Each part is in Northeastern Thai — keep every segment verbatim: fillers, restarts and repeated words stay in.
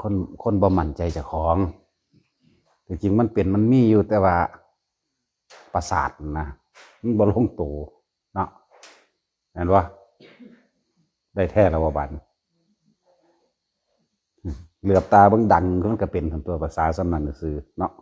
คนคนบ่มั่นใจเจ้าของ ที่จริงมันเป็นมันมีอยู่ แต่ว่าประสาทนะ มันบ่ลงตัวเนาะ เห็นบ่ ได้แท้แล้วบ่บัด เหลือบตาเบิ่งดัง มันก็เป็นตัวภาษาส่ำนั้นซื่อเนาะ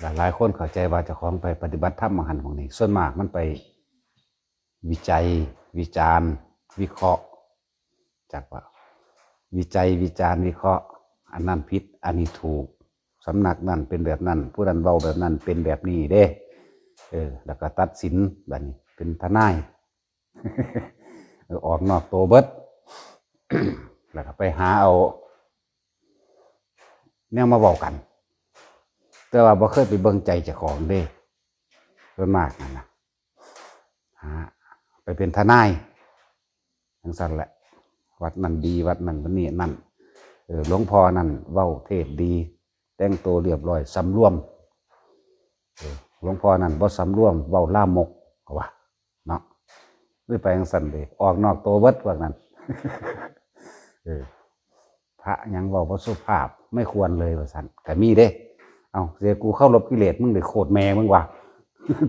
หลายๆคนเข้าใจว่าเจ้าของไปปฏิบัติธรรมบางหันบางนี้ ส่วนมากมันไปวิจัย วิจารณ์ วิเคราะห์ จักว่า วิจัย วิจารณ์ วิเคราะห์ อันนั้นผิด อันนี้ถูก สำนักนั้นเป็นแบบนั้น ผู้นั้นเว้าแบบนั้นเป็นแบบนี้เด้ เออ แล้วก็ตัดสิน บัดนี้เป็นทนาย เออ ออกนอกตัวเบิด แล้วก็ไปหาเอา แนวมาเว้ากัน แต่ว่าบ่เคยไปเบิ่งใจเจ้าของเด้ ส่วนมากนั่นนะ หา ไปเป็นทนายจั่งซั่นแหละ วัดนั่นดี วัดนั่น วัดนี้นั่น เออ หลวงพ่อนั่นเว้าเทศน์ดี แต่งตัวเรียบร้อย สำรวม เออ หลวงพ่อนั่นบ่สำรวม เว้าลามก ก็ว่า เนาะ เลยไปจั่งซั่นเด้ ออกนอกตัวเบิดพวกนั้น เออ พระหยังเว้าบ่สุภาพ ไม่ควรเลยว่าซั่น ก็มีเด้ เอ้า เสียกูเคารพกิเลส มึงได้โคตรแม่มึงวะ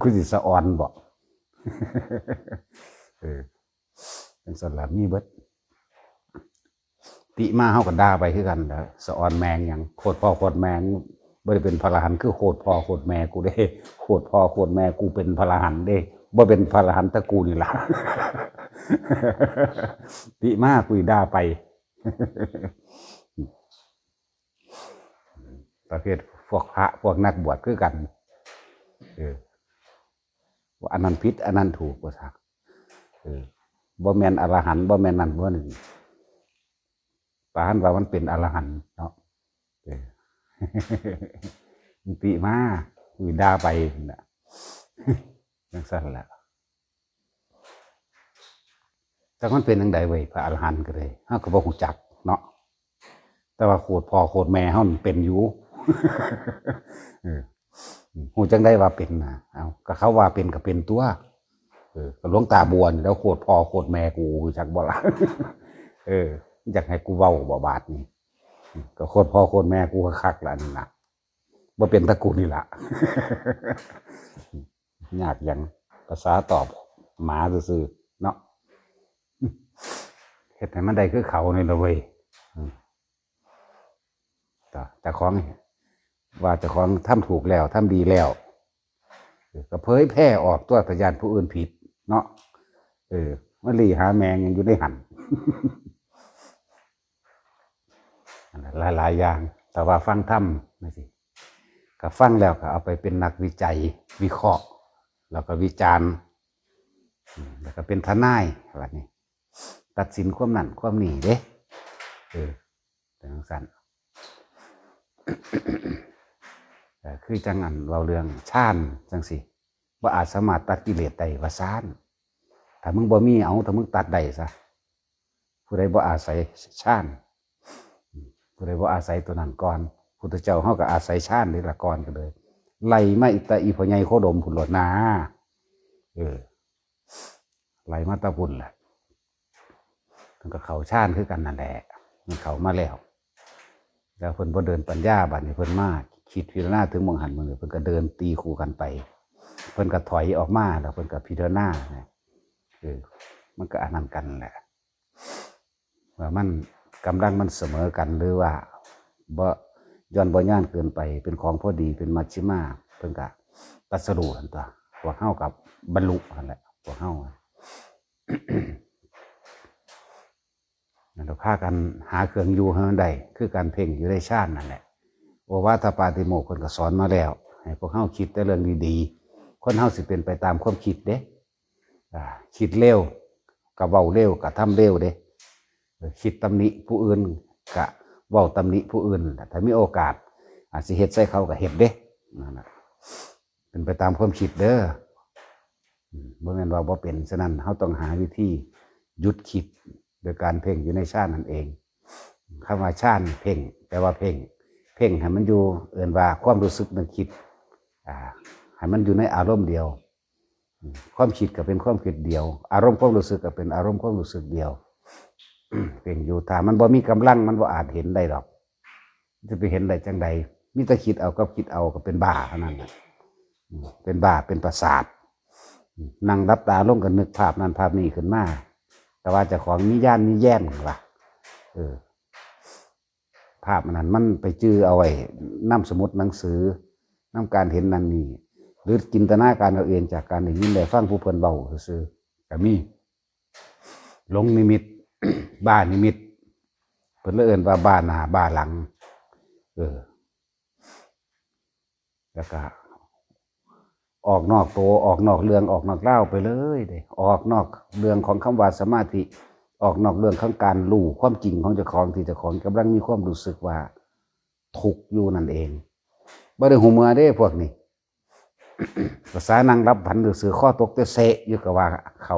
กูสิสะออนบ่ เออ จั่งซั่นล่ะ มีเบิด ติมาเฮาก็ด่าไปคือกันแหละ สะออนแม่งหยัง โคตรพ่อโคตรแม่ง บ่ได้เป็นพระอรหันต์คือโคตรพ่อโคตรแม่กูเด้ โคตรพ่อโคตรแม่กูเป็นพระอรหันต์เด้ บ่เป็นพระอรหันต์แต่กูนี่ล่ะ ติมากูด่าไป ประเภทพวกพระพวกนักบวชคือกัน เออ ว่าอันนั้นผิด อันนั้นถูก ว่าซะ เออ บ่แม่นอรหันต์ บ่แม่นนั่น บ่นี่ ปานว่ามันเป็นอรหันต์เนาะ เออ มันติมา กูด่าไปน่ะ จั่งซั่นแหละ จักมันเป็นจั่งใดเว้ย พระอรหันต์ก็เลย เฮาก็บ่ฮู้จักเนาะ แต่ว่าโคตรพ่อโคตรแม่เฮามันเป็นอยู่ เออ ฮู้จั่งใดว่าเป็นน่ะ เอ้า ก็เขาว่าเป็นก็เป็นตัว เออ ก็หลวงตาบัวนี่แหล้ว โคตรพ่อโคตรแม่กู ฮู้จักบ่ล่ะ เออ อยากให้กูเว้าบ่บาดนี้ ก็โคตรพ่อโคตรแม่กูคักๆ ล่ะนี่ล่ะ บ่เป็นแต่กูนี่ล่ะ ยากหยัง ภาษาตอบหมาซื่อๆ เนาะ เฮ็ดให้มันได้คือเขานี่ล่ะเว้ย อืม ก็เจ้าของว่าเจ้าของทำถูกแล้ว ทำดีแล้ว เออ ก็เผยแพร่ออกตัว ถ้าย้านผู้อื่นผิดเนาะ เออ มาหลีหาแมงยังอยู่ในหั่น หลายๆ อย่าง แต่ว่าฟังธรรมจั่งซี้ ก็ฟังแล้วก็เอาไปเป็นนักวิจัย วิเคราะห์ แล้วก็วิจารณ์ อืม แล้วก็เป็นทนาย บัดนี้ ตัดสินความนั่นความนี่เด้ เออ เป็นจั่งซั่น เอ่อ คือจั่งอันเว้าเรื่องฌานจั่งซี้ บ่อาจสามารถตัดกิเลสได้ว่าซั่น ถ้ามึงบ่มี เอา ถ้ามึงตัดได้ซะ ผู้ใดบ่อาศัยฌาน ผู้ใดบ่อาศัยตัวนั้นก่อน พุทธเจ้าเฮาก็อาศัยฌานนี่ล่ะก่อนก็เลย ไล่มาอีกแต่อีพ่อใหญ่โคดมพุ้นโลดนา เออ ไล่มาแต่พุ้นแหละ เพิ่นก็เข้าฌานคือกันนั่นแหละ มันเข้ามาแล้ว แล้วเพิ่นบ่เดินปัญญา บัดนี้เพิ่นมาคิดพิจารณาถึงหม่องหั้นหม่องนี้ เพิ่นก็เดินตีคู่กันไป เพิ่นก็ถอยออกมา แล้วเพิ่นก็พิจารณานะ เออ มันก็อันนั้นกันแหละ ว่ามันกำลังมันเสมอกัน หรือว่าบ่ ย่อนบ่ย่านเกินไป เป็นของพอดี เป็นมัชฌิมา เพิ่นก็ตรัสรู้หั่นตั๊ว พวกเฮาก็บรรลุหั่นแหละ พวกเฮา นั่นแหละ พากันหาเครื่องอยู่ให้มันได้ คือการเพ่งอยู่ในฌานนั่นแหละ โอวาทปาติโมกข์เพิ่นก็สอนมาแล้ว ให้พวกเฮาคิดแต่เรื่องดีๆ คนเฮาสิเป็นไปตามความคิดเด้ อ่า คิดเร็วก็เว้าเร็ว กระทำเร็วเด้ เออ คิดตำหนิผู้อื่นก็เว้าตำหนิผู้อื่น ถ้ามีโอกาส อาจสิเฮ็ดใส่เขาก็เฮ็ดเด้ นั่นน่ะ เป็นไปตามความคิดเด้อ อืม บ่แม่นว่าบ่เป็น ฉะนั้นเฮาต้องหาวิธีหยุดคิด โดยการเพ่งอยู่ในฌานนั่นเอง คำว่าฌานเพ่ง แปลว่าเพ่ง เพ่งให้มันอยู่ เอิ้นว่าความรู้สึกนึกคิด อ่า ให้มันอยู่ในอารมณ์เดียว ความคิดก็เป็นความคิดเดียว อารมณ์ความรู้สึกก็เป็นอารมณ์ความรู้สึกเดียว เพ่งอยู่ ถ้ามันบ่มีกำลัง มันบ่อาจเห็นได้ดอก จะไปเห็นได้จังใด มีแต่คิดเอากับคิดเอาก็เป็นบ้าเท่านั้นน่ะ อืม เป็นบ้า เป็นประสาท อืม นั่งหลับตาลงก็นึกภาพนั่นภาพนี้ขึ้นมา แต่ว่าเจ้าของมีญาณมีแย้มว่า เออ ภาพอันนั้นมันไปจื่อเอาไว้นำสมุดหนังสือ นำการเห็นนั่นนี่ หรือจินตนาการเอาเองจากการได้ยินได้ฟังผู้เพิ่นเว้าซื่อๆ ก็มี หลงนิมิต บ้านิมิต เพิ่นเลยเอิ้นว่าบ้าหน้าบ้าหลัง เออ แล้วก็ ออกนอกตัว ออกนอกเรื่อง ออกนอกราวไปเลยเด้ ออกนอกเรื่องของคำว่าสมาธิ ออกนอกเรื่องของการรู้ความจริงของเจ้าของ ที่เจ้าของกำลังมีความรู้สึกว่าทุกข์อยู่นั่นเอง บ่ได้ฮู้เมื่อเด้พวกนี้ ภาษานั่งหลับฝันซื่อๆ คอตกแต่เซะอยู่ก็ว่าเข้า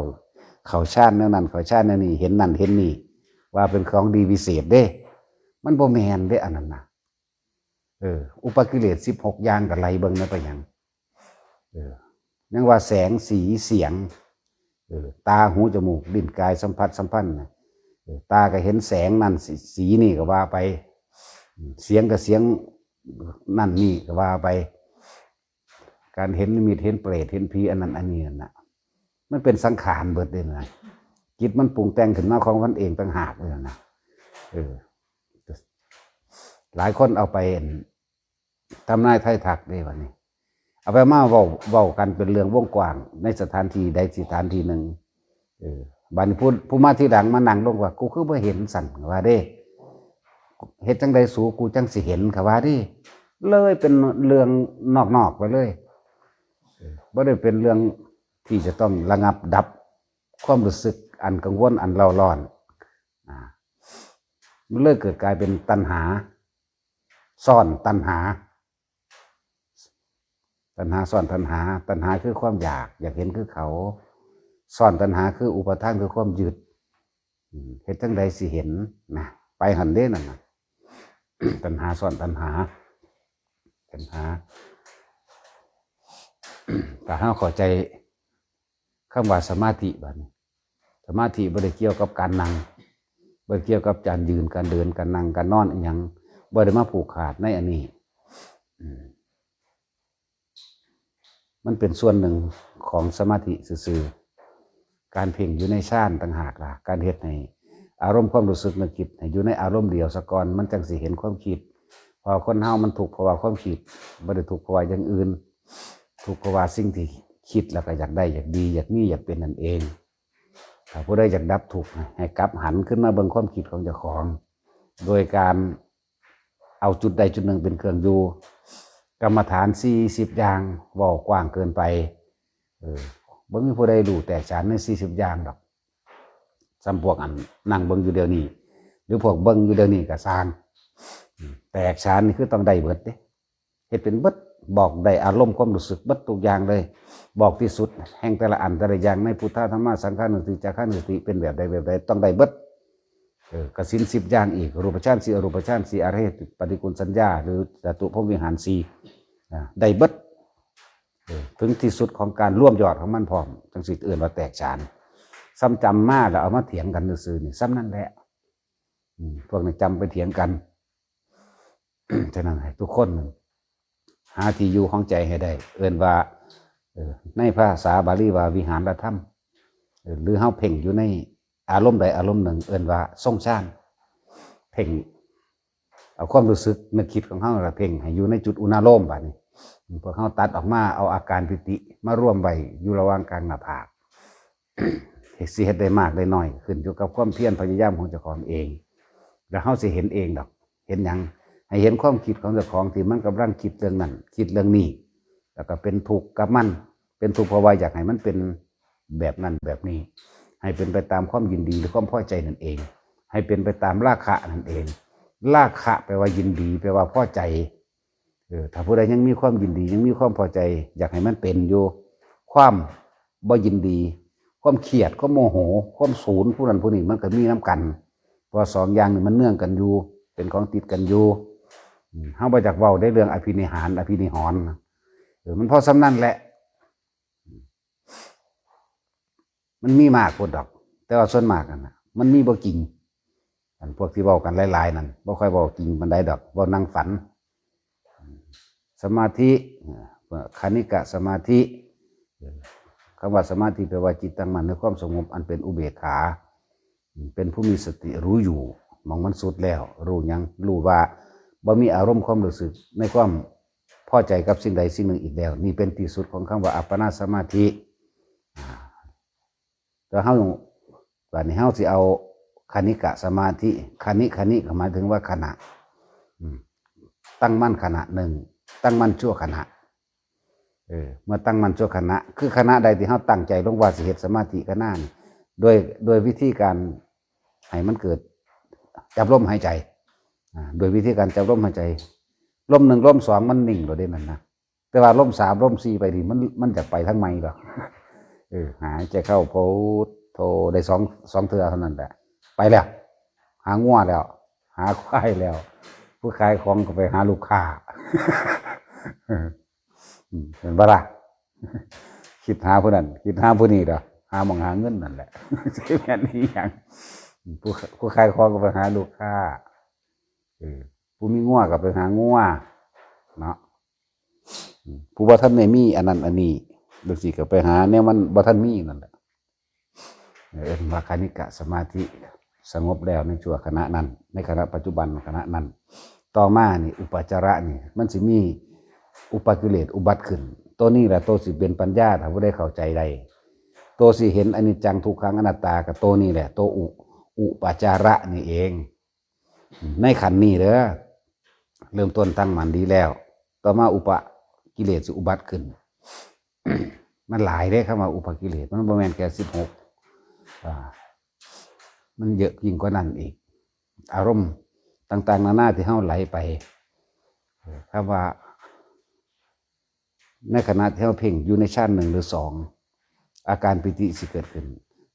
เข้าฌานแนวนั้น เข้าฌานแนวนี้ เห็นนั่นเห็นนี่ ว่าเป็นของดีวิเศษเด้ มันบ่แม่นเด้อันนั้นน่ะ เออ อุปกิเลสสิบหกอย่างก็ไล่เบิ่งนะ ไปหยัง เออ ยังว่าแสงสีเสียง เออ ตาหูจมูกลิ้นกายสัมผัสสัมพันธ์น่ะ เออ ตาก็เห็นแสงนั่น สี สีนี่ก็ว่าไป อืม เสียงก็เสียงนั่นนี่ก็ว่าไป การเห็นนิมิต เห็นเปรต เห็นผี อันนั้นอันนี้นั่นน่ะ มันเป็นสังขารเบิดเด้นะ จิตมันปรุงแต่งขึ้นมาของมันเองต่างหากเลยนะ เออ หลายคนเอาไปทำนายไทายทักเด้บัดนี้ เอาไปมาเว้า เว้ากันเป็นเรื่องวงกว้าง ในสถานที่ใดสถานที่หนึ่ง เออ บัดนี้ผู้ ผู้มาทีหลังมานั่งลงว่า กูคือบ่เห็นสั่น ว่าเด้ เฮ็ดจั่งใดสู กูจั่งสิเห็น เขาว่าเด้ เลยเป็นเรื่องนอกๆ ไปเลย เออ บ่ได้เป็นเรื่องที่จะต้องระงับดับความรู้สึกอันกังวล อันเร่าร้อน อ่า มันเลยเกิดกลายเป็นตัณหา ซ้อนตัณหา ตัณหาซ้อนตัณหา ตัณหาคือความอยาก อยากเห็นคือเขา ซ้อนตัณหาคืออุปาทาน คือความยึด อืม เฮ็ดจั่งใดสิเห็นนะ ไปหั่นเด้นั่นน่ะ ตัณหาซ้อนตัณหา ตัณหา ถ้าเฮาเข้าใจคำว่าสมาธิบัดนี้ สมาธิบ่ได้เกี่ยวกับการนั่ง บ่ได้เกี่ยวกับการยืน การเดิน การนั่ง การนอนอิหยัง บ่ได้มาผูกขาดในอันนี้ อืม มันเป็นส่วนหนึ่งของสมาธิซื่อๆ การเพ่งอยู่ในฌานต่างหากล่ะ การเฮ็ดให้อารมณ์ความรู้สึกนึกคิดให้อยู่ในอารมณ์เดียวซะก่อน มันจั่งสิเห็นความคิด เพราะคนเฮามันทุกข์เพราะว่าความคิด บ่ได้ทุกข์เพราะว่าอย่างอื่น ทุกข์เพราะว่าสิ่งที่คิดแล้วก็อยากได้ อยากดี อยากมี อยากเป็นนั่นเอง ถ้าผู้ใดอยากดับทุกข์ ให้กลับหันขึ้นมาเบิ่งความคิดของเจ้าของ โดยการเอาจุดใดจุดหนึ่งเป็นเครื่องอยู่ กรรมฐานสี่สิบอย่าง เว้ากว้างเกินไป เออ บ่มีผู้ใดรู้แตกฉานในสี่สิบอย่างดอก ส่ำพวกอันนั่งเบิ่งอยู่เดี๋ยวนี้ หรือพวกเบิ่งอยู่เดี๋ยวนี้ก็ซ่าง อืม แตกฉานนี่คือต้องได้เบิดเด้ เฮ็ดเป็นเบิด บอกได้อารมณ์ความรู้สึกเบิดทุกอย่างเลย บอกที่สุดแห่งแต่ละอันแต่ละอย่างในพุทธะ ธัมมะ สังฆานุสติ จาคานุสติ เป็นแบบใดแบบใด ต้องได้เบิด เออ กสิณสิบอย่างอีก รูปฌานสี่ อรูปฌานสี่ อรหัตปฏิกูลสัญญา หรือจตุพรหมวิหารสี่ อ่า ได้เบิด เออ ถึงที่สุดของการรวมยอดของมันพร้อม จั่งสิเอิ้นว่าแตกฉาน ซ้ำจำมาแล้วเอามาเถียงกันซื่อๆ นี่ ซ้ำนั่นแหละ อืม พวกนี้จำไปเถียงกัน ฉะนั้นให้ทุกคนหาที่อยู่ของใจให้ได้ เอิ้นว่า เอ่อ ในภาษาบาลีว่าวิหารธรรม เอ่อ หรือเฮาเพ่งอยู่ในอารมณ์ใดอารมณ์หนึ่ง เอิ้นว่าทรงฌาน เพ่งเอาความรู้สึกนึกคิดของเฮาละเพ่งให้อยู่ในจุดอุณาโลมบัดนี้ พวกเฮาตัดออกมาเอาอาการปิติมารวมไว้อยู่ระหว่างกลางหน้าผาก สิเฮ็ดได้มากได้น้อย ขึ้นอยู่กับความเพียรพยายามของเจ้าของเอง แล้วเฮาสิเห็นเองดอก เห็นหยัง ให้เห็นความคิดของเจ้าของที่มันกำลังคิดเรื่องนั้น คิดเรื่องนี้ แล้วก็เป็นทุกข์กับมัน เป็นทุกข์เพราะว่าอยากให้มันเป็นแบบนั้นแบบนี้ ให้เป็นไปตามความยินดีหรือความพอใจนั่นเอง ให้เป็นไปตามราคะนั่นเอง ราคะแปลว่ายินดี แปลว่าพอใจ เออ ถ้าผู้ใดยังมีความยินดี ยังมีความพอใจ อยากให้มันเป็นอยู่ ความบ่ยินดี ความเครียด ความโมโห ความสูน ผู้นั้นผู้นี้มันก็มีนำกัน เพราะสองอย่างนี่มันเนื่องกันอยู่ เป็นของติดกันอยู่ อืม เฮาบ่จักเว้าได้เรื่องอภินิหาร อภินิหรณ์นะ เออ มันพอส่ำนั้นแหละ มันมีมากพุ้นดอก แต่ว่าส่วนมากนั่นน่ะ มันมีบ่จริง อันพวกที่เว้ากันหลายๆ นั่น บ่ค่อยเว้าจริงปานใดดอก เว้านั่งฝัน สมาธิ เอ่อ คณิกะสมาธิ เอ่อ คำว่าสมาธิแปลว่าจิตตั้งมั่นในความสงบอันเป็นอุเบกขา เป็นผู้มีสติรู้อยู่ หม่องมันสุดแล้ว รู้หยัง รู้ว่าบ่มีอารมณ์ความรู้สึกในความพอใจกับสิ่งใดสิ่งหนึ่งอีกแล้ว นี่เป็นที่สุดของคำว่าอัปปนาสมาธิ อ่า แต่เฮา บัดนี้เฮาสิเอาคณิกะสมาธิ คณิ คณิ ก็หมายถึงว่าขณะ อืม ตั้งมั่นขณะหนึ่ง ตั้งมั่นชั่วขณะ เออ เมื่อตั้งมั่นชั่วขณะ คือขณะใดที่เฮาตั้งใจลงว่าสิเฮ็ดสมาธิขณะนี้ โดย โดยวิธีการให้มันเกิด จับลมหายใจ อ่า โดยวิธีการจับลมหายใจ ลมหนึ่ง ลมสอง มันนิ่งโลดเด้นั่นนะ แต่ว่าลมสาม ลมสี่ ไปนี่ มัน มันอยากไปทางใหม่ดอก เออ หายใจเข้า พุทโธ ได้สอง สองเทื่อเท่านั้นแหละ ไปแล้ว หางัวแล้ว หาควายแล้ว ผู้ขายของก็ไปหาลูกค้า อืม เห็นบ่ล่ะ คิดหาผู้นั้น คิดหาผู้นี้ดอก หาหม่องหาเงินนั่นแหละ สิแม่นอีหยัง ผู้ ผู้ขายของก็ไปหาลูกค้า เออ ผู้มีงัวก็ไปหางัว เนาะ อืม ผู้บ่ทันได้มีอันนั้นอันนี้ จั่งซี้ก็ไปหาแนวมันบ่ทันมีนั่นแหละ เอิ้นว่าคณิกะสมาธิ สงบแล้วในชั่วขณะนั้น ในขณะปัจจุบันขณะนั้น ต่อมานี่ อุปจาระนี่ มันสิมีอุปกิเลสอุบัติขึ้น ตัวนี้แหละตัวสิเป็นปัญญา ถ้าผู้ใดเข้าใจได้ ตัวสิเห็นอนิจจังทุกขังอนัตตา ก็ตัวนี้แหละ ตัวอุ อุปจาระนี่เอง ในขั้นนี้เด้อ เริ่มต้นตั้งมั่นดีแล้ว ต่อมาอุปกิเลสสิอุบัติขึ้น มันหลายเด้ คำว่าอุปกิเลส มันบ่แม่นแค่สิบหก อ่า มันเยอะยิ่งกว่านั้นอีก อารมณ์ต่างๆ นานาที่เฮาไหลไป เอ่อ คำว่า ในขณะที่เฮาเพ่งอยู่ในฌานหนึ่งหรือสอง อาการปีติสิเกิดขึ้น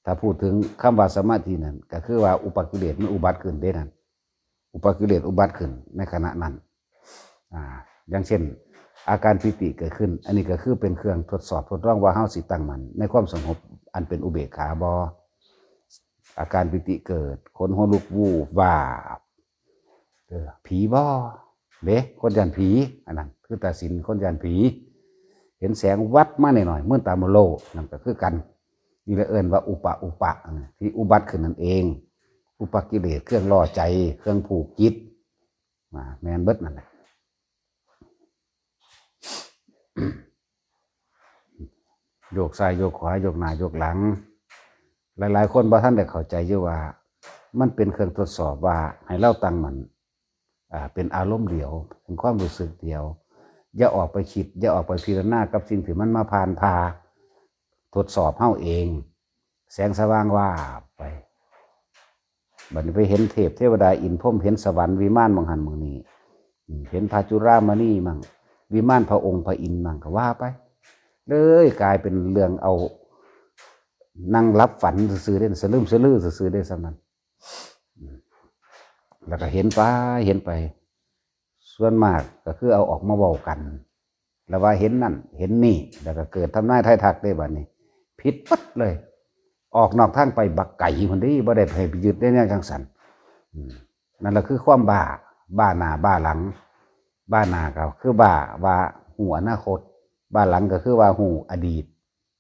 ถ้าพูดถึงคำว่าสมาธินั่น ก็คือว่าอุปกิเลสมันอุบัติขึ้นเด้นั่น อุปกิเลสอุบัติขึ้นในขณะนั้น อ่า อย่างเช่น อาการปีติเกิดขึ้น อันนี้ก็คือเป็นเครื่องทดสอบทดลองว่าเฮาสิตั้งมั่นในความสงบอันเป็นอุเบกขาบ่ อาการปีติเกิด ขนหัวลุก วูบวาบ เออ ผีบ่ เด้ คนย้านผี อันนั้นคือตาสิน คนย้านผี เห็นแสงวับมาหน่อยๆ มืดตามัวโล นั่นก็คือกัน นี่แหละเอิ้นว่าอุปะ อุปะ ที่อุบัติขึ้นนั่นเอง อุปกิเลส เครื่องล่อใจ เครื่องผูกจิต อ่า แม่นเบิดนั่นแหละ โยกซ้ายโยกขวา โยกหน้าโยกหลัง หลายๆ คนบ่ทันได้เข้าใจอยู่ว่า มันเป็นเครื่องทดสอบว่าให้เราตั้งมั่น อ่า เป็นอารมณ์เดียว เป็นความรู้สึกเดียว อย่าออกไปคิด อย่าออกไปพิจารณากับสิ่งที่มันมาผ่านผ่า ทดสอบเฮาเอง แสงสว่างวาบไป บัดนี้ไปเห็นเทพเทวดาอินทร์พรหม เห็นสวรรค์วิมานหม่องหั้นหม่องนี้ อืม เห็นพระจุลามณีมั่ง วิมานพระองค์พระอินทร์มั่งก็ว่าไป เลยกลายเป็นเรื่องเอานั่งหลับฝันซื่อๆเด้ สะลึมสะลือซื่อๆเด้ ส่ำนั้น อืม แล้วก็เห็นไป เห็นไป ส่วนมากก็คือเอาออกมาเว้ากัน แล้วว่าเห็นนั่นเห็นนี่ แล้วก็เกิดทำนายทายทักเด้บัดนี้ ผิดปั๊ดเลย ออกนอกทางไปบักไก่พุ้นเด้ บ่ได้ให้ไปยึดได้แนวจั่งซั้น อืม นั่นแหละคือความบ้า บ้าหน้าบ้าหลัง บ้าหน้าก็คือบ้าว่าฮู้อนาคต บ้าหลังก็คือว่าฮู้อดีต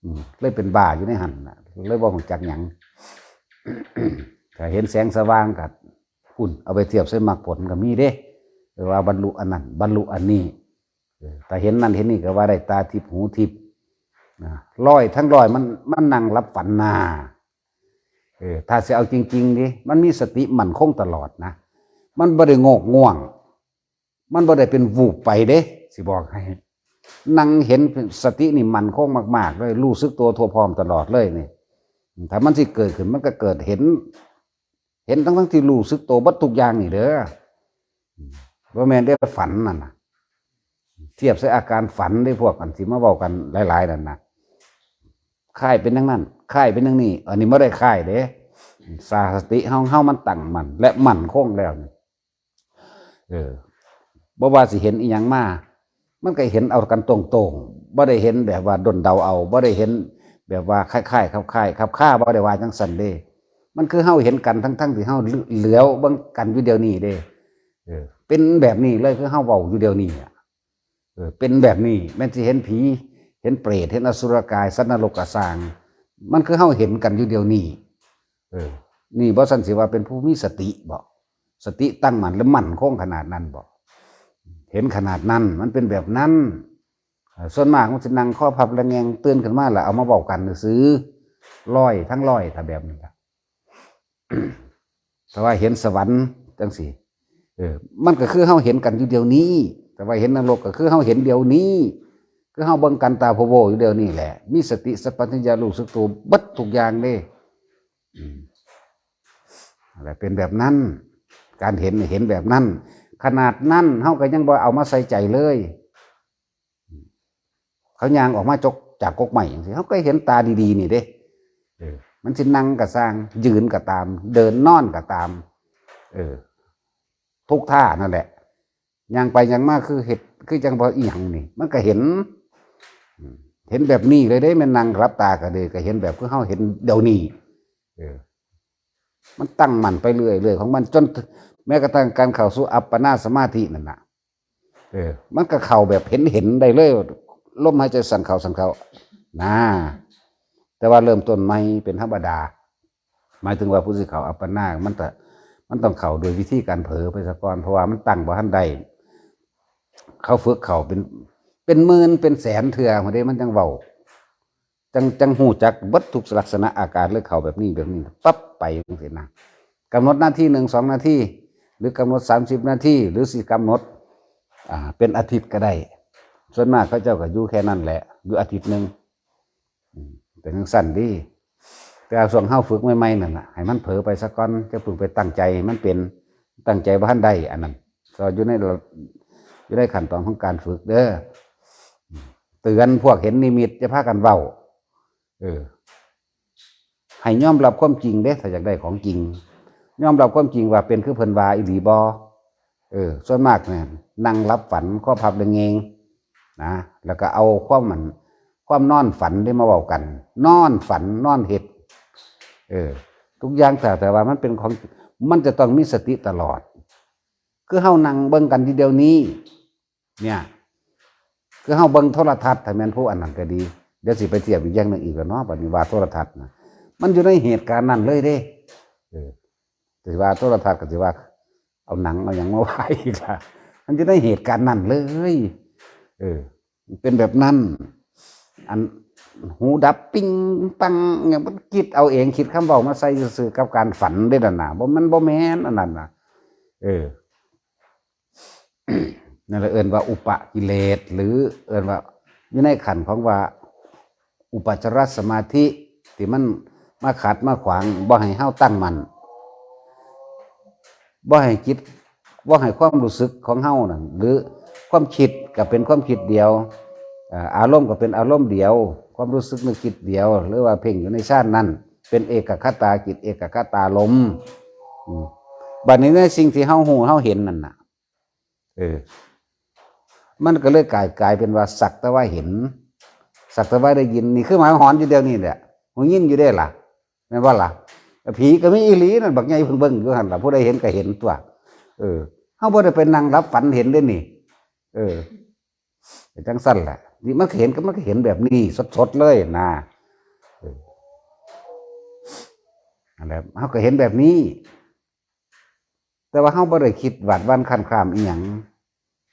อืม เลยเป็นบ้าอยู่ในหั่นน่ะ เลยบ่ฮู้จักหยัง ถ้าเห็นแสงสว่างก็ พุ้น เอาไปเทียบใส่มรรคผลก็มีเด้ เออ ว่าบรรลุอันนั้น บรรลุอันนี้ เออ ถ้าเห็นนั่นเห็นนี่ก็ว่าได้ตาทิพย์หูทิพย์ นะ ร้อยทั้งร้อยมัน มันนั่งหลับฝันนา เออ ถ้าสิเอาจริงๆนี่ มันมีสติมั่นคงตลอดนะ มันบ่ได้โงกง่วง มันบ่ได้เป็นวูบไปเด้ สิบอกให้ นั่งเห็น สตินี่มั่นคงมากๆเลย รู้สึกตัวทั่วพร้อมตลอดเลยนี่ ถ้ามันสิเกิดขึ้น มันก็เกิดเห็น เห็นทั้งๆที่รู้สึกตัวเบิดทุกอย่างนี่เด้อ บ่แม่นได้ฝันนั่นน่ะ เทียบใส่อาการฝันได้ พวกอันที่มาเว้ากันหลายๆนั่นน่ะ คล้ายเป็นอย่างนั้น คล้ายเป็นอย่างนี้ อันนี้บ่ได้คล้ายเด้ สติของเฮามันตั้งมั่นและมั่นคงแล้วนี่ เออ บ่ว่าสิเห็นอีหยังมา มันก็เห็นเอากันตรงๆ บ่ได้เห็นแบบว่าด้นเดาเอา บ่ได้เห็นแบบว่าคล้ายๆ คลับคล้ายคลับคา บ่ได้ว่าจังซั่นเด้ มันคือเฮาเห็นกันทั้งๆ ที่เฮาเหลียวเบิ่งกันอยู่เดี๋ยวนี้เด้ เออ เป็นแบบนี้เลย คือเฮาเว้าอยู่เดี๋ยวนี้อะ เออ เป็นแบบนี้ แม่นสิเห็นผี เห็นเปรต เห็นอสุรกาย สัตว์นรกก็ซ่าง มันคือเฮาเห็นกันอยู่เดี๋ยวนี้ เออ นี่บ่ซั่นสิว่าเป็นผู้มีสติบ่ สติตั้งมั่นและมั่นคงขนาดนั้นบ่ เห็นขนาดนั้น มันเป็นแบบนั้น เอ่อ ส่วนมากมันสินั่งคอพับระแงง ตื่นขึ้นมาแล้วเอามาเว้ากันซื่อๆ ร้อยทั้งร้อย ถ้าแบบนี้ล่ะ แต่ว่าเห็นสวรรค์จังซี่ เออ มันก็คือเฮาเห็นกันอยู่เดี๋ยวนี้ แต่ว่าเห็นนรกก็คือเฮาเห็นเดี๋ยวนี้ คือเฮาเบิ่งกันตาโพโวอยู่เดี๋ยวนี้แหละ มีสติสัมปชัญญะรู้สึกตัวเบิดทุกอย่างเด้ อืม นั่นแหละ เป็นแบบนั้น การเห็นนี่เห็นแบบนั้น ขนาดนั้นเฮาก็ยังบ่เอามาใส่ใจเลย เขาย่างออกมาจกจากกกไม้จังซี่ เฮาก็เห็นตาดีๆ นี่เด้ เออ มันสินั่งก็ซ่าง ยืนก็ตาม เดินนอนก็ตาม เออ ทุกท่านั่นแหละ ย่างไปย่างมาคือเห็น คือจังบ่อีหยังนี่ มันก็เห็น อืม เห็นแบบนี้เลยเด้ แม่นนั่งหลับตาก็เลย ก็เห็นแบบคือเฮาเห็นเดี๋ยวนี้ เออ มันตั้งมั่นไปเรื่อยๆ ของมัน จนแม้กระทั่งการเข้าสู่อัปปนาสมาธินั่นน่ะ เออ มันก็เข้าแบบเห็นๆ ได้เลย ลมหายใจสั้นเข้าสั้นเข้า นะ แต่ว่าเริ่มต้นใหม่เป็นธรรมดา หมายถึงว่าผู้สิเข้าอัปปนา มันจะ มันต้องเข้าโดยวิธีการเผลอไปซะก่อน เพราะว่ามันตั้งบ่ทันได้ เขาฝึกเข้าเป็น เป็นหมื่นเป็นแสนเทื่อพุ้นเด้ มันจังเว้า จัง จังฮู้จักเบิดทุกลักษณะอาการเลย เข้าแบบนี้แบบนี้ ปั๊บ ไปจังซี่นะ กำหนดนาทีหนึ่ง สองนาที หรือกำหนดสามสิบนาที หรือสิกำหนด อ่า เป็นอาทิตย์ก็ได้ ส่วนมากเขาเจ้าก็อยู่แค่นั้นแหละ อยู่อาทิตย์หนึ่ง อืม เป็นจังซั่นเด้ แต่ช่วงเฮาฝึกใหม่ๆ นั่นน่ะ ให้มันเผลอไปซะก่อน จะเพิ่งไปตั้งใจให้มันเป็น ตั้งใจบ่ทันได้ อันนั้น ก็อยู่ใน อยู่ในขั้นตอนของการฝึกเด้อ เตือนพวกเห็นนิมิต อย่าพากันเว้า เออ ให้ยอมรับความจริงเด้ ถ้าอยากได้ของจริง ยอมรับความจริงว่าเป็นคือเพิ่นว่าอีหลีบ่ เออ ส่วนมากเนี่ยนั่งหลับฝัน คอพับระแงงนะ แล้วก็เอาความมัน ความนอนฝันได้มาเว้ากัน นอนฝัน นอนเฮ็ด เออ ทุกอย่างแต่ แต่ว่ามันเป็นของ มันจะต้องมีสติตลอด คือเฮานั่งเบิ่งกันอยู่เดี๋ยวนี้ เนี่ย คือเฮาเบิ่งโทรทัศน์ ถ้าแม่นผู้อันนั้นก็ดี เดี๋ยวสิไปเทียบอีกอย่างหนึ่งอีกแล้วเนาะ บัดนี้ว่าโทรทัศน์นะ มันอยู่ในเหตุการณ์นั้นเลยเด้ เออ สิว่าโทรทัศน์ก็สิว่า เอาหนังเอาหยังมาว่าอีกล่ะ มันอยู่ในเหตุการณ์นั้นเลย เออ มันเป็นแบบนั้น อันหูดับปิ้งปังเนี่ย มันคิดเอาเอง คิดคำเว้ามาใส่ซื่อๆ กับการฝันเด้นั่นน่ะ บ่ มันบ่แม่นอันนั้นน่ะ เออ นั่นแหละเอิ้นว่าอุปกิเลส หรือเอิ้นว่าอยู่ในขั้นของว่าอุปจารสมาธิ ที่มันมาขัดมาขวาง บ่ให้เฮาตั้งมั่น บ่ให้จิต บ่ให้ความรู้สึกของเฮานั่น หรือความคิดก็เป็นความคิดเดียว อ่า อารมณ์ก็เป็นอารมณ์เดียว ความรู้สึกนึกคิดเดียว หรือว่าเพ่งอยู่ในฌานนั้น เป็นเอกคตาจิต เอกคตารมณ์ อืม บัดนี้ในสิ่งที่เฮาฮู้เฮาเห็นนั่นน่ะ เออ มันก็เลยกลาย กลายเป็นว่าสักแต่ว่าเห็น สักแต่ว่าได้ยิน นี่คือหมาหอนอยู่เดี๋ยวนี้แหละ หูยินอยู่เด้ล่ะ แม่นบ่ล่ะ ผีก็มีอีหลีนั่น บักใหญ่เพิ่งเบิ่งอยู่หั่นล่ะ ผู้ใดเห็นก็เห็นตัว เออ เฮาบ่ได้ไปนั่งหลับฝันเห็นเด้นี่ เออ จังซั่นแหละ นี่มันก็เห็น ก็มันก็เห็นแบบนี้ สดๆ เลยนะ เออ นั่นแหละ เฮาก็เห็นแบบนี้ แต่ว่าเฮาบ่ได้คิดหวาดหวั่นคลานคลามอีหยัง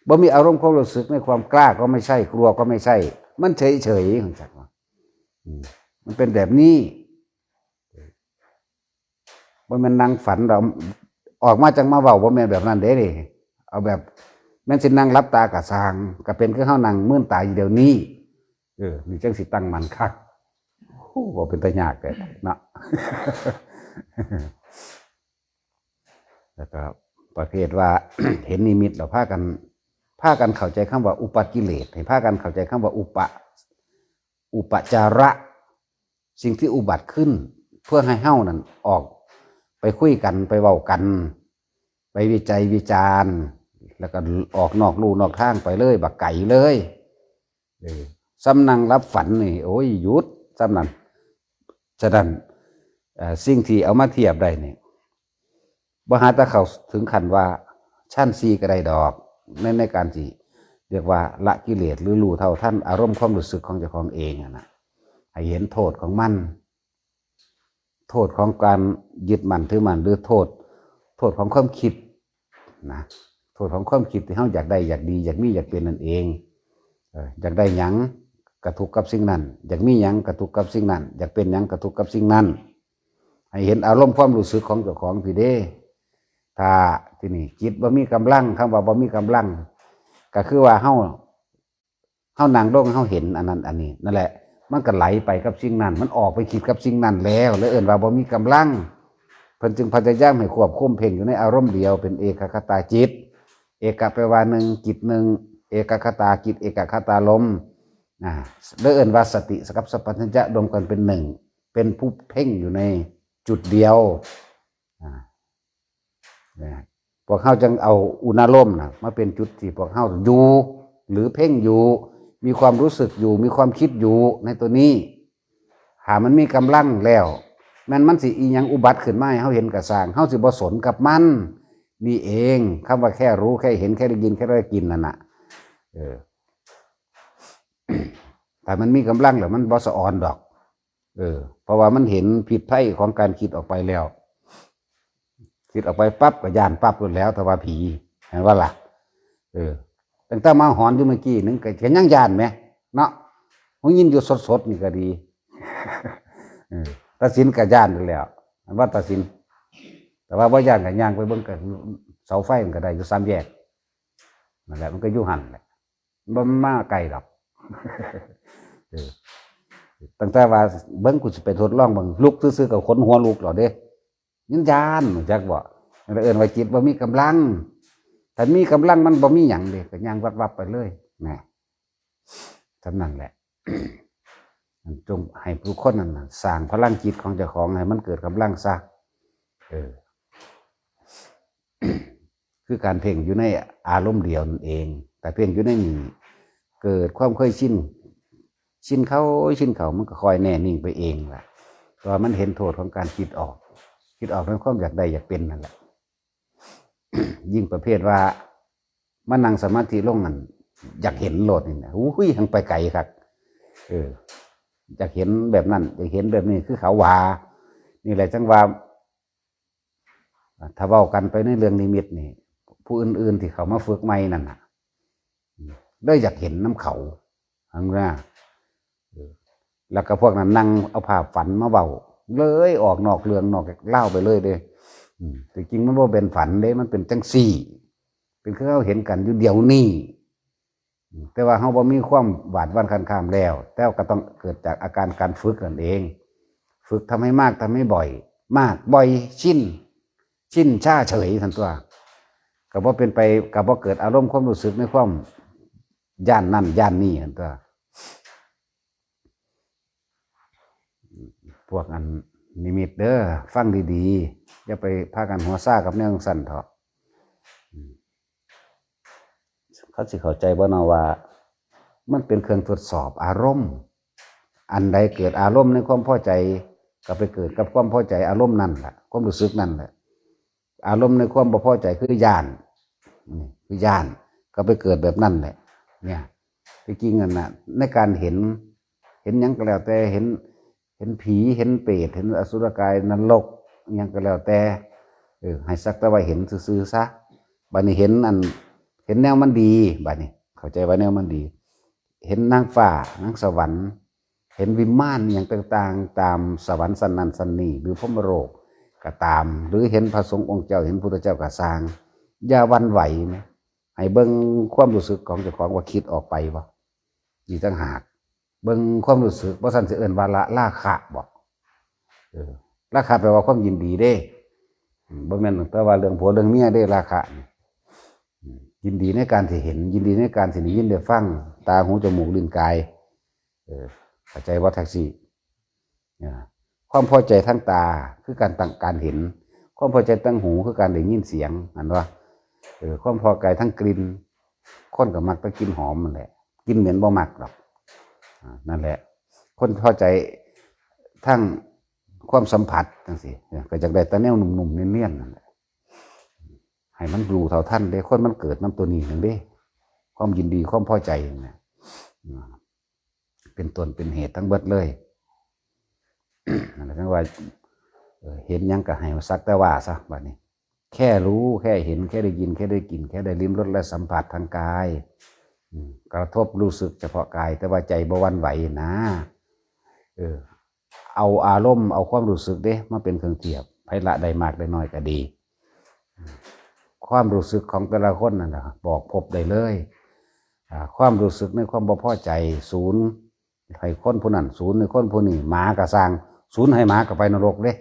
บ่มีอารมณ์ความรู้สึกในความกล้าก็ไม่ใช่ กลัวก็ไม่ใช่ มันเฉยๆ จักว่า อืม มันเป็นแบบนี้ บ่แม่นนั่งฝันเรา ออกมาจังมาเว้า บ่แม่นแบบนั้นเด้นี่ เอาแบบ แม่นสินั่งหลับตาก็ซ่าง ก็เป็นคือเฮานั่งมืนตาอยู่เดี๋ยวนี้ เออ นี่จังสิตั้งมั่นคัก โอ้ บ่เป็นตายากเลยเนาะ แล้วก็ประเภทว่า เห็นนิมิตแล้วพากัน พากันเข้าใจคำว่าอุปกิเลส ให้พากันเข้าใจคำว่าอุป อุปจาระ สิ่งที่อุบัติขึ้น เพื่อให้เฮานั่นออกไปคุยกัน ไปเว้ากัน ไปวิจัยวิจารณ์ แล้วก็ออกนอกลู่นอกทางไปเลย บักไกเลย เออ ซ้ำนั่งหลับฝันนี่ โอ้ย หยุด ซ้ำนั่น ฉะนั้น เอ่อ สิ่งที่เอามาเทียบได้นี่ บ่หาแต่เข้าถึงขั้นว่าชั้นสี่ก็ได้ดอก ใน ในการที่เรียกว่าละกิเลสหรือรู้เท่าทันอารมณ์ความรู้สึกของเจ้าของเองอะนะ ให้เห็นโทษของมัน โทษของการยึดมั่นถือมั่น หรือโทษ โทษของความคิดนะ โทษของความคิดที่เฮาอยากได้ อยากดี อยากมี อยากเป็นนั่นเอง เอ่อ อยากได้หยังก็ทุกข์กับสิ่งนั้น อยากมีหยังก็ทุกข์กับสิ่งนั้น อยากเป็นหยังก็ทุกข์กับสิ่งนั้น ให้เห็นอารมณ์ความรู้สึกของเจ้าของพี้เด้ ถ้าทีนี้จิตบ่มีกำลัง คำว่าบ่มีกำลัง ก็คือว่าเฮา เฮานั่งลง เฮาเห็นอันนั้นอันนี้ นั่นแหละ มันก็ไหลไปกับสิ่งนั้น มันออกไปคิดกับสิ่งนั้นแล้ว แล้วเอิ้นว่าบ่มีกำลัง เพิ่นจึงพยายามให้ควบคุมเพ่งอยู่ในอารมณ์เดียว เป็นเอกัคคตาจิต เอกะแปลว่าหนึ่ง จิตหนึ่ง เอกัคคตาจิต เอกัคคตารมณ์ อ่า แล้วเอิ้นว่าสติกับสัมปชัญญะรวมกันเป็นหนึ่ง เป็นผู้เพ่งอยู่ในจุดเดียว อ่า นะ พวกเฮาจึงเอาอุณารมณ์นะมาเป็นจุดที่พวกเฮาอยู่ หรือเพ่งอยู่ มีความรู้สึกอยู่ มีความคิดอยู่ในตัวนี้ ถ้ามันมีกำลังแล้ว แม่นมันสิอีหยังอุบัติขึ้นมาให้เฮาเห็นก็ซ่าง เฮาสิบ่สนกับมัน นี่เอง คำว่าแค่รู้ แค่เห็น แค่ได้ยิน แค่ได้กินนั่นน่ะ เออ ถ้ามันมีกำลังแล้วมันบ่สะออนดอก เออ เพราะว่ามันเห็นพิษภัยของการคิดออกไปแล้ว คิดออกไปปั๊บก็ย้านปั๊บโลดแล้ว ถ้าว่าผี เห็นบ่ล่ะ เออ ตั้งแต่มาหอนอยู่เมื่อกี้นึงก็ ก็ยังย้านแหม เนาะ ฮู้ยินอยู่สดๆนี่ก็ดี เออ ตาสินก็ย้านอยู่แล้ว อันว่าตาสิน แต่ว่าบ่ย้านก็ย่างไปเบิ่งก็เสาไฟมันก็ได้อยู่สามแยก นั่นแหละ มันก็อยู่หั่นแหละ บ่มาไกลดอก เออ ตั้งแต่ว่าเบิ่งกูสิไปทดลองเบิ่ง ลุกซื่อๆก็ขนหัวลุกแล้วเด้ ยังย้าน จักบ่ นั่นเอิ้นว่าจิตบ่มีกำลัง ถ้ามีกำลังมันบ่มีหยังเด้ ก็ย่างวับๆไปเลย นะ เท่านั้นแหละ จงให้ทุกคนนั่นน่ะ สร้างพลังจิตของเจ้าของให้มันเกิดกำลังซะ เออ คือการเพ่งอยู่ในอารมณ์เดียวนั่นเอง แต่เพ่งอยู่ในนี้ เกิดความเคยชิน ชินเข้า ชินเข้า มันก็ค่อยแน่นิ่งไปเองล่ะ เพราะว่ามันเห็นโทษของการคิดออก คิดออกในความอยากได้อยากเป็นนั่นแหละ ยิ่งประเภทว่ามานั่งสมาธิลงนั่น อยากเห็นโลดนี่นะ อุ้ย หังไปไกลคัก เออ อยากเห็นแบบนั้น อยากเห็นแบบนี้ คือเขาว่า นี่แหละจังว่า ถ้าเว้ากันไปในเรื่องนิมิตนี่ ผู้อื่นๆที่เขามาฝึกใหม่นั่นน่ะ เลยอยากเห็นนำเขา หังว่า เออ แล้วก็พวกนั้นนั่งเอาภาพฝันมาเว้า เลยออกนอกเรื่องนอกราวไปเลยเด้ อืม แต่จริงมันบ่เป็นฝันเด้ มันเป็นจังซี่ เป็นคือเฮาเห็นกันอยู่เดี๋ยวนี้ อืม แต่ว่าเฮาบ่มีความหวาดหวั่นคันคามแล้ว แต่ก็ต้องเกิดจากอาการการฝึกนั่นเอง ฝึกทำให้มาก ทำให้บ่อย มาก บ่อย ชิน ชินชาเฉยซั่นตั๊ว ก็บ่เป็นไป ก็บ่เกิดอารมณ์ความรู้สึกในความย้านนั่นย้านนี่ซั่นตั๊ว พวกอันนิมิตเด้อ ฟังดีๆ อย่าไปพากันหัวซ่ากับแนวจั่งซั้นเถาะ อืม เขาสิเข้าใจบ่เนาะว่า มันเป็นเครื่องทดสอบอารมณ์ อันใดเกิดอารมณ์ในความพอใจ ก็ไปเกิดกับความพอใจอารมณ์นั่นล่ะ ความรู้สึกนั่นแหละ อารมณ์ในความบ่พอใจคือย้าน อืม คือย้าน ก็ไปเกิดแบบนั่นแหละ เนี่ย ที่จริงนั่นน่ะ ในการเห็น เห็นหยังก็แล้วแต่ เห็น เห็นผี เห็นเปรต เห็นอสุรกาย นรก อิหยังก็แล้วแต่ เออ ให้สักแต่ว่าเห็นซื่อๆซะ บัดนี้เห็นอัน เห็นแนวมันดี บัดนี้เข้าใจว่าแนวมันดี เห็นนางฟ้า นางสวรรค์ เห็นวิมานอิหยังต่างๆ ตามสวรรค์ชั้นนั้นชั้นนี้ หรือพรหมโลกก็ตาม หรือเห็นพระสงฆ์องค์เจ้า เห็นพุทธเจ้าก็ซ่าง อย่าหวั่นไหวนะ ให้เบิ่งความรู้สึกของเจ้าของว่าคิดออกไปบ่ นี่ต่างหาก เบิ่งความรู้สึก บ่ซั้นสิเอิ้นว่าละราคะบ่ เออ ราคะแปลว่าความยินดีเด้ อืม บ่แม่นแต่ว่าเรื่องผัวเรื่องเมียเด้ ราคะนี่ อืม ยินดีในการที่เห็น ยินดีในการที่ได้ยินได้ฟัง ตา หู จมูก ลิ้น กาย เออ เข้าใจบ่ แท็กซี่ อ่า ความพอใจทางตาคือการตั้ง การเห็น ความพอใจทางหูคือการได้ยินเสียง หันว่า เออ ความพอใจทั้งกลิ่น คนก็มักแต่กลิ่นหอมนั่นแหละ กลิ่นเหม็นบ่มักดอก อ่า นั่นแหละ คนพอใจทั้งความสัมผัสจังซี่ เออ ก็อยากได้แต่แนวนุ่มๆ เนียนๆ นั่นแหละ ให้มันรู้เท่าทันเด้ คนมันเกิดนำตัวนี้นั่นเด้ ความยินดี ความพอใจนั่นแหละ อ่า เป็นต้นเป็นเหตุทั้งเบิดเลย นั่นแหละ จั่งว่า เอ่อ เห็นหยังก็ให้สักแต่ว่าซะ บัดนี้ แค่รู้ แค่เห็น แค่ได้ยิน แค่ได้กลิ่น แค่ได้ลิ้มรสและสัมผัสทางกาย อืม กระทบรู้สึกเฉพาะกาย แต่ว่าใจบ่หวั่นไหวนะ เออ เอาอารมณ์ เอาความรู้สึกเด้ มาเป็นเครื่องเทียบ ไผละได้มากได้น้อยก็ดี ความรู้สึกของแต่ละคนนั่นน่ะ บอกภพได้เลย อ่า ความรู้สึกในความบ่พอใจ ศูนย์ให้คนผู้นั้น ศูนย์ให้คนผู้นี้ หมาก็ซ่าง ศูนย์ให้หมาก็ไปนรกเด้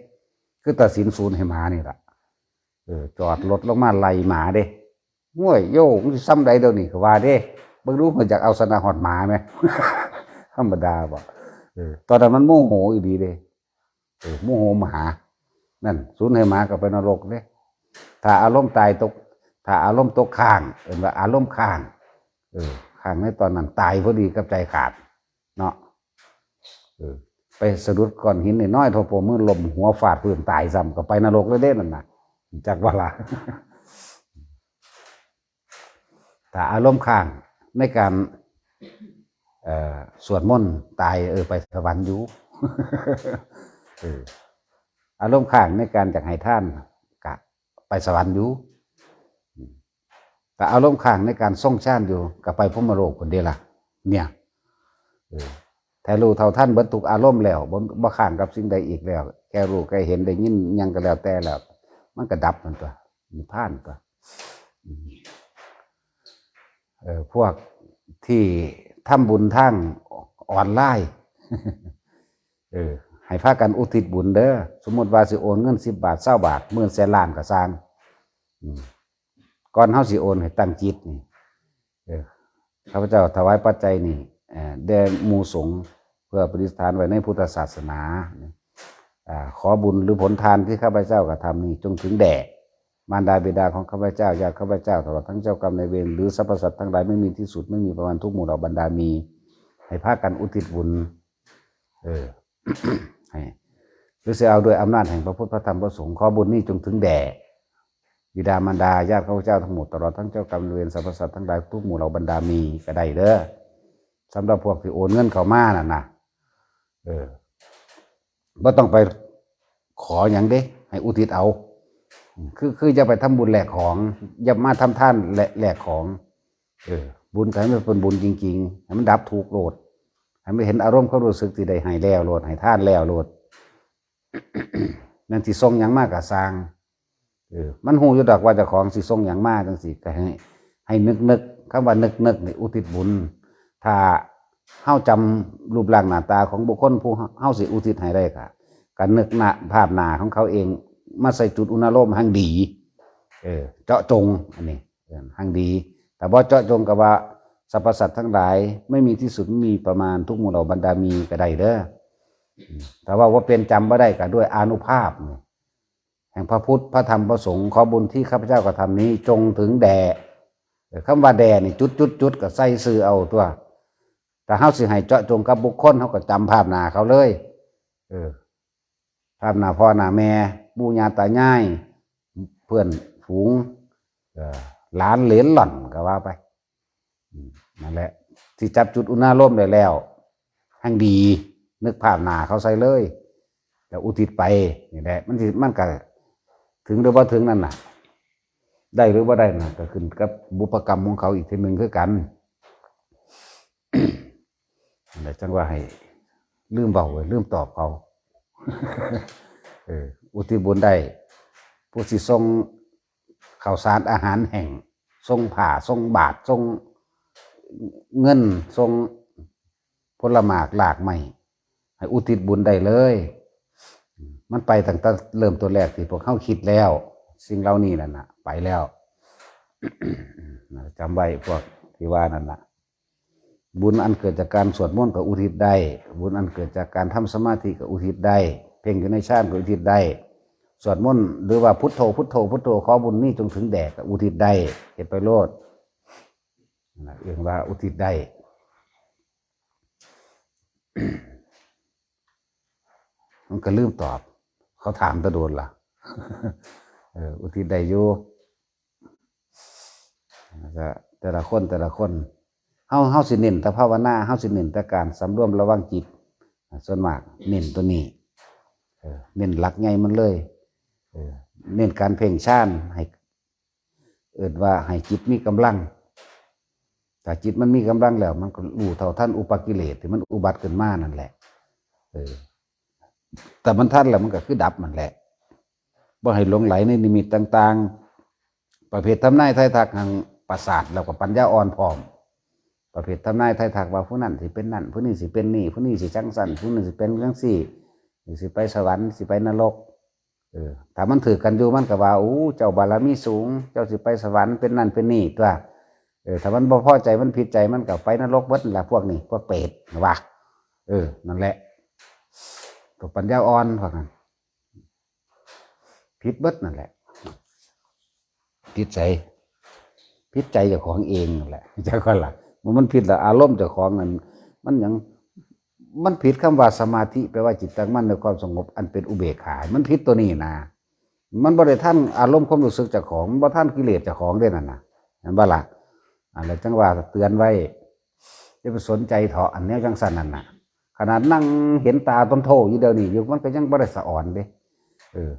คือตัดสินศูนย์ให้หมานี่ล่ะ เออ จอดรถลงมาไล่หมาเด้ "โอ้ย โย มึงสิซ่ำใดเดี๋ยวนี้" ก็ว่าเด้ เบิ่งดู มันอยากเอาชนะฮอดหมาแหม ธรรมดาบ่ เออ ตอนนั้นมันโมโหอีหลีเด้ เออ โมโหหมา นั่น ศูนย์ให้หมาก็ไปนรกเด้ ถ้าอารมณ์ตายตก ถ้าอารมณ์ตกค้าง เอิ้นว่าอารมณ์ค้าง เออ ค้างในตอนนั้น ตายพอดีกับใจขาด เนาะ เออ ไปสะดุดก้อนหินน้อยๆ เท่าโป้มือ ล้มหัวฟาดพื้นตายซ้ำ ก็ไปนรกเลยเด้นั่นน่ะ จักว่าล่ะ ถ้าอารมณ์ค้างในการ เอ่อ สวดมนต์ ตาย เออ ไปสวรรค์อยู่ เออ อารมณ์ค้างในการอยากให้ทาน ก็ไปสวรรค์อยู่ อืม แต่อารมณ์ค้างในการทรงฌานอยู่ ก็ไปพรหมโลกพุ้นเด้ล่ะ เนี่ย เออ ถ้ารู้เท่าทันเบิดทุกอารมณ์แล้ว บ่ บ่ค้างกับสิ่งใดอีกแล้ว แค่รู้แค่เห็นได้ยินหยังก็แล้วแต่แล้ว มันก็ดับมันตัว นิพพานตัว อืม เออ พวกที่ทำบุญทางออนไลน์ เออ ให้พากันอุทิศบุญเด้อ สมมุติว่าสิโอนเงินสิบบาท ซาวบาท หมื่น แสน ล้านก็ซ่าง อืม ก่อนเฮาสิโอนให้ตั้งจิตนี่ เออ ข้าพเจ้าถวายปัจจัยนี่ เอ่อ แด่หมู่สงฆ์ เพื่อประดิษฐานไว้ในพุทธศาสนา อ่า ขอบุญหรือผลทานที่ข้าพเจ้ากระทำนี้ จงถึงแด่มารดาบิดาของข้าพเจ้า ญาติข้าพเจ้า ตลอดทั้งเจ้ากรรมนายเวร หรือสรรพสัตว์ทั้งหลายไม่มีที่สุด ไม่มีประมาณ ทุกหมู่เหล่าบรรดามี ให้พากันอุทิศบุญ เออ ให้ หรือสิเอาด้วยอำนาจแห่งพระพุทธพระธรรมพระสงฆ์ ขอบุญนี้จงถึงแด่ บิดามารดา ญาติข้าพเจ้าทั้งหมด ตลอดทั้งเจ้ากรรมนายเวร สรรพสัตว์ทั้งหลาย ทุกหมู่เหล่าบรรดามี ก็ได้เด้อ สำหรับพวกที่โอนเงินเข้ามานั่นนะ เออ บ่ต้องไปขอหยังเด้ ให้อุทิศเอา คือ คืออย่าไปทำบุญแลกของ อย่ามาทำทานแลก แลกของ เออ บุญก็ให้มันเป็นบุญจริงๆ ให้มันดับทุกข์โลด ให้มันเห็นอารมณ์ความรู้สึกที่ได้ให้แล้วโลด ให้ทานแล้วโลด นั่นสิส่งหยังมาก็ซ่าง เออ มันฮู้อยู่ดอกว่าเจ้าของสิส่งหยังมาจังซี่ ก็ให้ ให้นึกๆ คำว่านึกๆ นี่อุทิศบุญ ถ้าเฮาจำรูปร่างหน้าตาของบุคคลผู้เฮาสิอุทิศให้ได้ก็ ก็นึกหน้า ภาพหน้าของเขาเอง มาใส่จุดอุณาโลมแห่งดี เออ เจาะจง อันนี้ เออ แห่งดี แต่บ่เจาะจงก็ว่า สรรพสัตว์ทั้งหลาย ไม่มีที่สุด ไม่มีประมาณ ทุกหมู่เหล่าบรรดามี ก็ได้เด้อ อืม แต่ว่าบ่เป็น จำบ่ได้ก็ด้วยอานุภาพนี่ แห่งพระพุทธ พระธรรม พระสงฆ์ ขอบุญที่ข้าพเจ้ากระทำนี้ จงถึงแด่ เออ คำว่าแด่นี่ จุดจุดจุดก็ใส่ชื่อเอาตัว แต่เฮาสิให้เจาะจงกับบุคคล เฮาก็จำภาพหน้าเขาเลย เออ ภาพหน้าพ่อหน้าแม่ ปู่ย่าตายาย เพื่อนฝูง เออ หลานเหลนหล่อนก็ว่าไป อืม นั่นแหละ ที่จับจุดอุณาโลมได้แล้ว แห่งดี นึกภาพหน้าเขาใส่เลย แล้วอุทิศไป นี่แหละ มันสิ มันก็ถึงหรือบ่ถึงนั่นน่ะ ได้หรือบ่ได้น่ะ ก็ขึ้นกับบุพกรรมของเขาอีกทีหนึ่งคือกัน นั่นแหละ จั่งว่าให้ลืมเว้าไว้ ลืมตอบเขา เออ อุทิศบุญได้ ผู้สิส่งข้าวสารอาหารแห้ง ส่งผ้า ส่งบาตร ส่งเงิน ส่งผลหมากหลากไม้ ให้อุทิศบุญได้เลย มันไปตั้งแต่เริ่มต้นแรกที่พวกเฮาคิดแล้ว สิ่งเหล่านี้นั่นน่ะ ไปแล้ว จำไว้พวกที่ว่านั่นน่ะ บุญอันเกิดจากการสวดมนต์ก็อุทิศได้ บุญอันเกิดจากการทำสมาธิก็อุทิศได้ เพ่งอยู่ในฌานก็อุทิศได้ สวดมนต์หรือว่าพุทโธพุทโธพุทโธ ขอบุญนี้จงถึงแด่ ก็อุทิศได้ เฮ็ดไปโลด นั่นล่ะเอิ้นว่าอุทิศได้ มันก็ลืมตอบ เขาถามแต่โดนล่ะ เออ อุทิศได้อยู่ แล้วก็แต่ละคนแต่ละคน เฮา เฮาสิเน้นแต่ภาวนา เฮาสิเน้นแต่การสำรวมระวังจิต ส่วนมากเน้นตัวนี้ เออ เน้นหลักใหญ่มันเลย เออ เน้นการเพ่งฌานให้ เอิ้นว่าให้จิตมีกำลัง ถ้าจิตมันมีกำลังแล้ว มันก็รู้เท่าทันอุปกิเลสที่มันอุบัติขึ้นมานั่นแหละ เออ แต่มันทันแล้วมันก็คือดับมันแหละ บ่ให้หลงไหลในนิมิตต่างๆ ประเภททำนายทายทักหั้นประสาทแล้วก็ปัญญาอ่อนพร้อม ประเภททำนายทายทักว่าผู้นั้นสิเป็นนั่น ผู้นี้สิเป็นนี่ ผู้นี้สิจังซั่น ผู้นี้สิเป็นจังซี่ สิไปสวรรค์ สิไปนรก เออ ถ้ามันถืกกันอยู่มันก็ว่า โอ้ เจ้าบารมีสูง เจ้าสิไปสวรรค์ เป็นนั่นเป็นนี่ตัว เออ ถ้ามันบ่พอใจ มันผิดใจ มันก็ไปนรกเบิดนั่นล่ะ พวกนี้ พวกเปรต ว่า เออ นั่นแหละ พวกปัญญาอ่อนพวกนั้น ผิดเบิดนั่นแหละ ผิดไส ผิดใจเจ้าของเองนั่นแหละ จักว่าล่ะ มัน มันผิดละอารมณ์เจ้าของนั่น มันหยัง มันผิดคำว่าสมาธิ แปลว่าจิตตั้งมั่นในความสงบอันเป็นอุเบกขา มันผิดตัวนี้นะ มันบ่ได้ทันอารมณ์ความรู้สึกเจ้าของ มันบ่ทันกิเลสเจ้าของเด้นั่นน่ะ เห็นบ่ล่ะ อันนั้นจังว่าเตือนไว้ อย่าไปสนใจเถาะ อันแนวจังซั่นนั่นน่ะ ขนาดนั่งเห็นตาต้นโทอยู่เดี๋ยวนี้อยู่ มันก็ยังบ่ได้สะออนเด้ เออ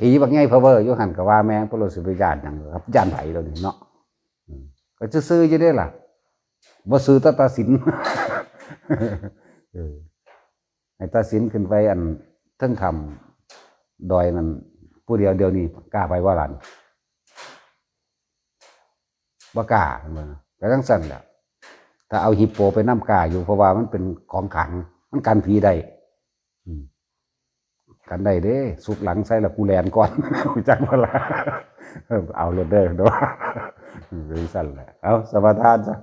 ผีบักใหญ่พะเวออยู่หั่นก็ว่าแม่น พวกเราสิไปย้านหยังครับ ย้านไผเดี๋ยวนี้เนาะ อืม ก็ซื่อๆอยู่เด้ล่ะ บ่ซื่อแต่ตาสิน เออ ให้ตาสินขึ้นไปอันเทิงถ้ำดอยนั่นผู้เดียว เดี๋ยวนี้กล้าไปบ่ล่ะ บ่กล้า เพิ่นว่า ก็จังซั่นแหละ ถ้าเอาฮิปโปไปนำกล้าอยู่ เพราะว่ามันเป็นของขลัง มันกันผีได้ อืม กันได้เด้ สุกหลังใส่ละกูแล่นก่อน รู้จักบ่ล่ะ เออ เอาโลดเด้อ เนาะ เออ จังซั่นแหละ เอา สมาทานซะ